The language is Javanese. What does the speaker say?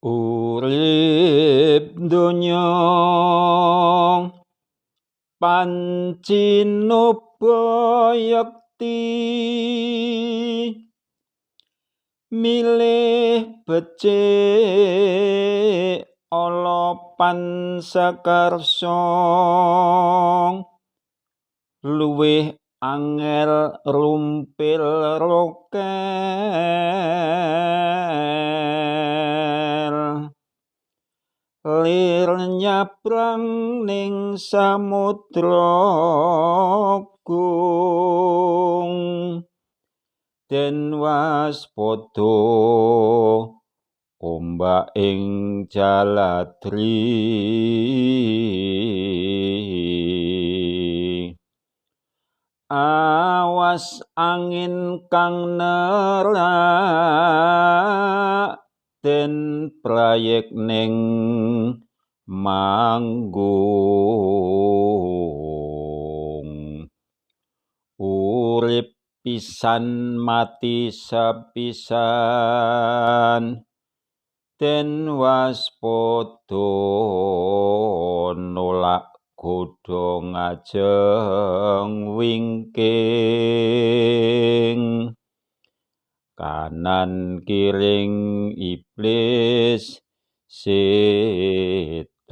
Urip donya panci nopo yekti, milih becik ala pansakarsa, luwih angel rumpil rokel. Lir nyabrang ning samudra gung, den waspada ombak ing jaladri. Awas angin kang nerak, den prayek ning manggung. Urip pisan mati sepisan, den waspada nolak godha ngajeng wingking. Kanan kiring iblis setan.